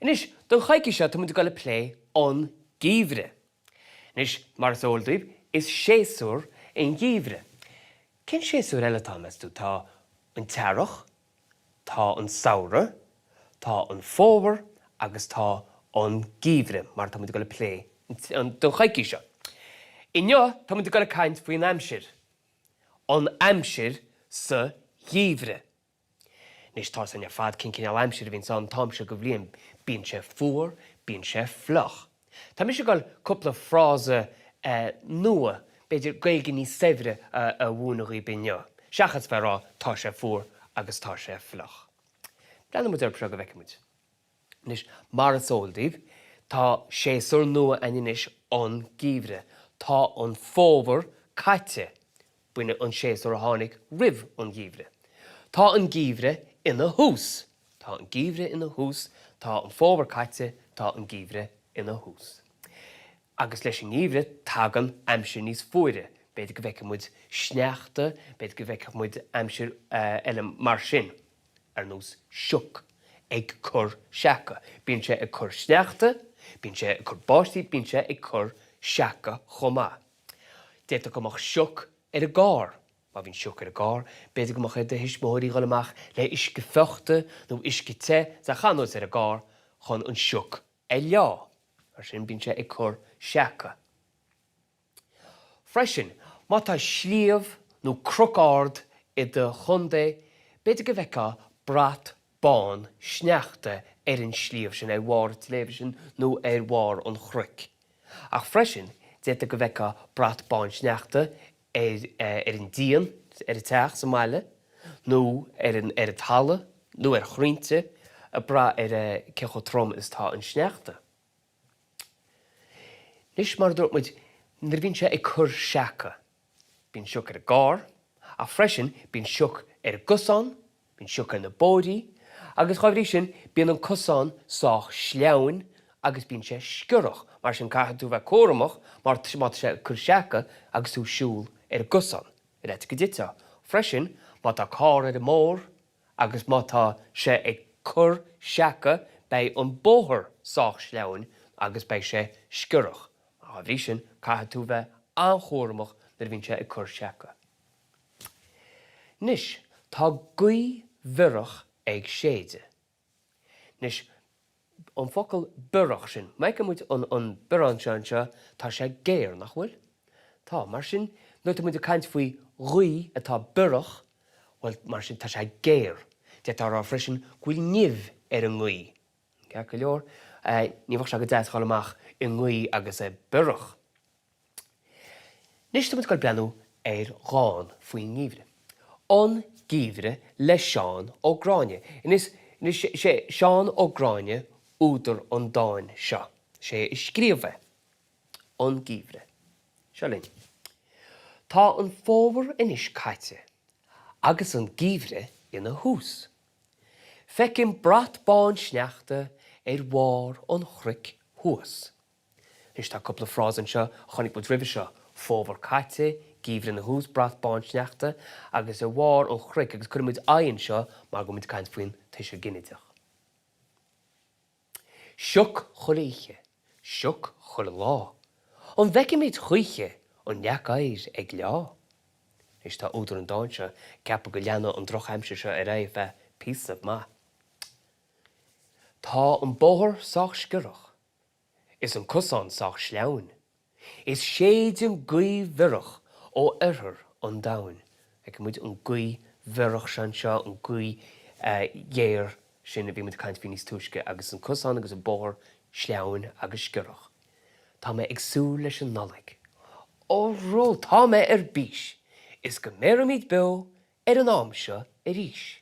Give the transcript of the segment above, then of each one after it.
Anois, don choicís seo tá muid ag dul ag plé an geimhreadh. Anois, mar is eol daoibh, is séasúr an geimhreadh. Cén séasúr eile atá, meas tú? Tá an t-earrach, tá an samhradh, tá an fómhar agus tá an geimhreadh, mar atá muid ag dul ag plé don choicís seo. Inniu, tá muid ag dul ag caint faoin aimsir. An aimsir sa gheimhreadh. Anois, tá 'fhios againn ar fad cén cineál aimsir a bhíonns ann an t-am seo de bhliain. Bíonn sé fuar, bíonn sé fliuch. Tá mise ag dul cúpla frása nua, b'fhéidir Gaeilge níos saibhre a mhúineadh dhaoib inniu, seachas bheith ag rá tá sé fuar agus tá sé fliuch. Breathnóidh muid orthu seo go bhfeicfidh muid. Anois, mar is eol daoibh, tá séasúr nua againn anois, an geimhreadh. Tá an fómhar caite. B'in an séasúr a tháinig roimh an gheimhreadh. Tá an geimhreadh ina thús. Tá an geimhreadh ina thús. Tá an fómhar caite, tá an geimhreadh ina thús. Agus leis an ngeimhreadh tagann aimsir níos fuaire. B'fhéidir go bhfeicfidh muid sneachta, b'fhéidir go bhfeicfidh muid aimsir eile mar sin, ar nós sioc ag cur seaca. Bíonn sé ag cur sneachta, bíonn sé ag cur báistí, bíonn sé ag cur seaca chomh maith. D'fhéadfadh go mbeadh sioc ar an gcarr. Má bhíonn sioc ar an gcarr, b'fhéidir go mbeadh ar do thuismitheoirí dhul amach le uisce fiuchta nó uisce te is a chaitheamh anuas ar an gcarr chun an sioc a leá. Mar sin, bíonn sé ag cur seaca. Freisin, má tá sliabh nó cnoc ard i do chontae, b'fhéidir go bhfeicfeá brat bán sneachta ar an sliabh sin, ar bharr an tsléibhe sin nó ar bharr an chnoic. Ach freisin, d'fhéadfadh go bhfeicfeá brat bán sneachta ar ar an díon ar an teach sa mbaile, nó ar an ar an talamh, nó ar chrainnte, ag brath ar cé chomh trom is atá an sneachta. Anois, mar a dúirt muid, nuair a bhíonn sé ag cur seaca, bíonn sioc ar an gcarr, ach freisin bíonn sioc ar an gcosán, bíonn sioc ar na bóithrí, agus dá bhrí sin bíonn an cosán sách sleamhain agus bíonn sé sciorrach, mar sin caithfidh tú bheith cúramach mar má tá sé ag cur seaca agus tú ag siúl ar an gcosán, ar fhaitíos go dtitfeá. Freisin, má tá carr ar an mbóthar, Agus má tá sé ag cur seaca beidh an bóthar sách sleamhain agus beidh sé sciorrach. Dá bhrí sin caithfidh tú bheith an-chúramach nuair a bhíonn sé ag cur seaca. Anois, tá gaoth bhiorach ag séideadh. Anois, an focal biorach sin, má fheiceann muid an biorán seo anseo, tá sé géar, nach bhfuil? Tá. Mar sin, nuair atá muid ag caint faoi ghaoth atá biorach, bhuel, mar sin, tá sé géar. D'fhéadfá a rá freisin go bhfuil nimh ar an ngaoth. Ceart go leor, ní bheadh sé go deas dhul amach i ngaoth agus é biorach. Anois tá muid ag dul breathnú ar dhán faoin ngeimhreadh. An Geimhreadh le Seán Ó Gráinne. Anois is é Seán Ó Gráinne údar an dáin seo. Is é a scríobh é. An Geimhreadh. Seo linn. Tá an fómhar anois caite agus an geimhreadh ina thús. Feicim brat bán sneachta ar bharr an chnoic thuas. Anois tá cúpla frása anseo a chonaic muid roimhe seo, fómhar caite, geimhreadh ina thús, brat bán sneachta, agus ar bharr an chnoic, agus cuirfidh muid I anseo mar go bhfuil muid ag caint faoin tuiseal ginideach. Sioc chuile oíche, sioc chuile lá, an bhfeicfimid choíche an leac oighir ag leá? Anois tá údar an dáin seo ag ceapadh go leanfaidh an drochaimsir seo ar aghaidh ar feadh píosa maith. Tá an bóthar sách sciorrach. Is an cosán sách sleamhain. Is séideann gaoth bhiorach ó oirthear an domhain. Feiceann muid an gaoth bhiorach seo anseo, an gaoth ghéar sin a bhí muid ag caint faoi níos túisce, agus an cosán agus an bóthar sleamhain agus sciorrach. Tá mé ag súil leis an Nollaig. Óró, tá mé ar bís! Is go mbéarfaimid beo ar an am seo arís.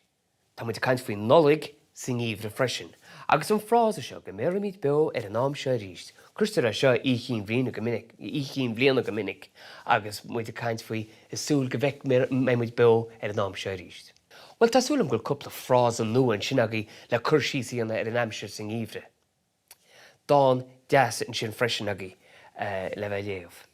Tá muid ag caint faoin Nollaig sa ngeimhreadh freisin. Agus an frása seo, go mbéarfaimid beo ar an am seo arís, cloistear é seo Oíche Chinn Bhliana go minic, Oíche Chinn Bhliana go minic agus muid ag caint faoi, ag súil go bhfeic, mbeidh muid beo ar an am seo arís. Bhuel, tá súil agam go bhfuil cúpla frása nua ansin agaibh le cur síos a dhéanamh ar an aimsir sa ngeimhreadh. Dán deas ansin freisin agaibh le bheith ag léamh.